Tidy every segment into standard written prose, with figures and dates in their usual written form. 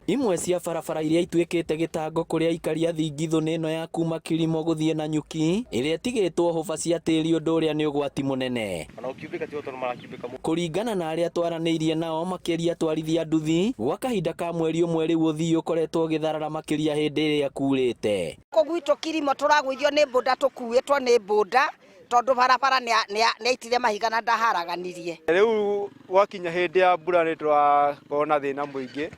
Imwe cia barabara iria ituĩkĩte gĩtango kũrĩ aikari a Thingithũ nĩ ĩno ya kuma Kirimo gũthiĩ Nanyuki ĩrĩa ĩtigĩtwo hũba cia tĩri ũndũ ũrĩa nĩ ũgwati mũnene. Kũringana na arĩa twaranĩirie nao makĩria atwarithia nduthi, gwa kahinda ka mweri ũmwe rĩu ũthii ũkoretwo ũgĩtharara makĩria hĩndĩ ĩrĩa kurĩte. Gũkũ gwitũ Kirimo tũragũithio nĩ mbũnda tũkuĩtwo nĩ mbũnda tondũ barabara nĩ aitire mahiga na ndaharaganirie. Rĩu gwakinya hĩndĩ ya mbura nĩ tũrakorwo na thĩna mũingĩ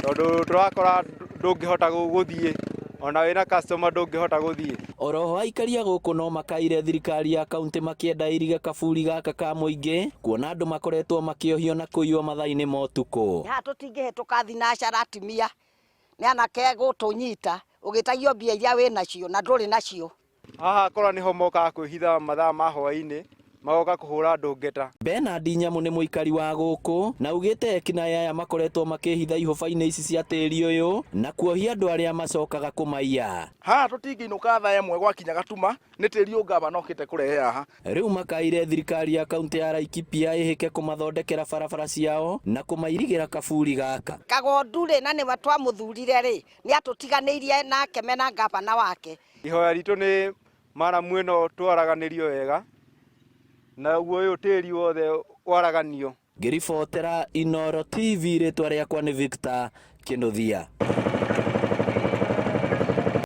tondũ tũrakora ndũngĩhota gũthiĩ ona wĩna customer ndũngĩhota gũthiĩ. Oroho aikari a gũkũ no makaire thirikari ya kaunti makĩenda ĩirige kaburi gaka ka mũingĩ kuona andũ makoretwo makĩohio na kũiywo mathaa-inĩ ma ũtukũ. Haha tũtingĩhĩtũka thinacara atumia nĩ anake gũtũnyita ũgĩtagio mbia iria wĩ nacio na ndũrĩ nacio. Haha akora nĩho mokaga kwĩhitha mathaa ma hwaĩ-inĩ magoka kũhũra andũ ngeta. Bernard Nyamu nĩ mũikari wa gũkũ na augĩte ekinaĩ aya makoretwo makĩhitha ihũba-inĩ ici cia tĩri ũyũ na kuohia andũ arĩa macokaga kũmaiya. Haha tũtingĩinũka thaa ĩmwe gwakinya gatuma nĩ tĩri ũyũ ngavana okĩte kũrehe haha. Rĩu makaire thirikari ya kaunti ya Laikipia ĩhĩke kũmathondekera barabara ciao na kũmairigĩra kaburi gaka. Kagondu rĩ na nĩwe twamũthurire rĩ nĩ atũtiganĩirie nake mena ngavana wake. Ihoya ritũ nĩ maramu ĩno twaraganĩrio wega na ũguo ũyũ tĩri wothe waraganio. Ngĩribotera Inooro TV rĩtwa rĩakwa nĩ Victor Kĩnuthia.